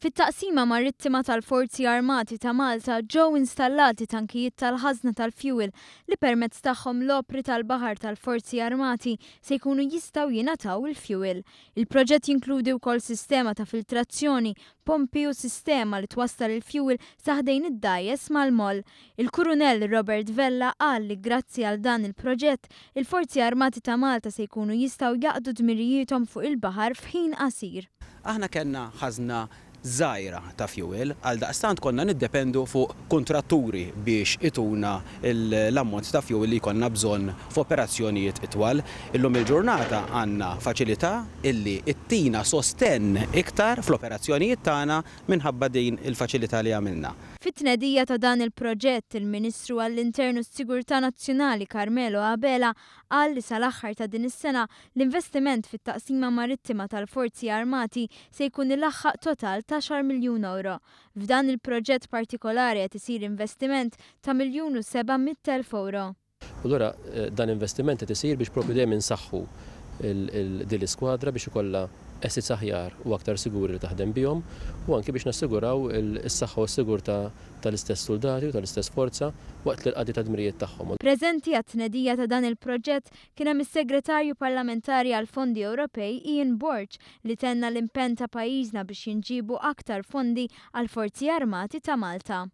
Fit-Taqsima Marittima tal-Forzi Armati ta' Malta ġew installati tankijiet tal-ħażna tal-fjuwil li permezz tagħhom l-opri tal-baħar tal-Forzi Armati se jkunu jistgħu jingħataw il-fjuwil. Il-proġett jinkludi wkoll sistema ta' filtrazzjoni, pompi u sistema li twassal il-fjuwil sa ħdejn id-dgħajjes mal-moll. Il-Kurunell Robert Vella qal li grazzi għal dan il-proġett, il-Forzi Armati ta' Malta se jkunu jistgħu jaqdu dmirijiethom fuq il-baħar f'ħin qasir. Aħna kellna ħażna żgħira ta' fjuwil, għaldaqstant konna niddependu fuq kuntratturi biex ituna l-ammont ta' fjuwil li jkollna bżonn f'operazzjonijiet itwal. Illum il-ġurnata għandna faċilità illi ttina sostenn iktar fl-operazzjonijiet tagħna minħabba din il-faċilità li għamilna. Fit-tnedija ta' dan il-proġett, il-Ministru għall-Intern u s-Sigurtà Nazzjonali Carmelo Abela qal li sal-aħħar ta' din is-sena l-investiment fit-Taqsima Marittima tal-Forzi Armati se jkun ilaħħaq total t'għaxar miljun ewro. F'dan il-proġett partikolari qed isir investiment ta' 1,700,000 ewro. U allura dan l-investiment qed isir biex proprju dejjem insaħħu din l-iskwadra biex ikollha assets aħjar u aktar siguri li taħdem bihom u anki biex nassiguraw is-saħħa u s-sigurtà tal-istess suldati u tal-istess forza waqt l-qadi tad-dmirijiet tagħhom. Preżenti għat-tnedija ta' dan il-proġett kien hemm is-Segretarju Parlamentari għall-Fondi Ewropej Ian Borg li tenna l-impenn ta' pajjiżna biex jinġiebu aktar fondi għall-Forzi Armati ta' Malta.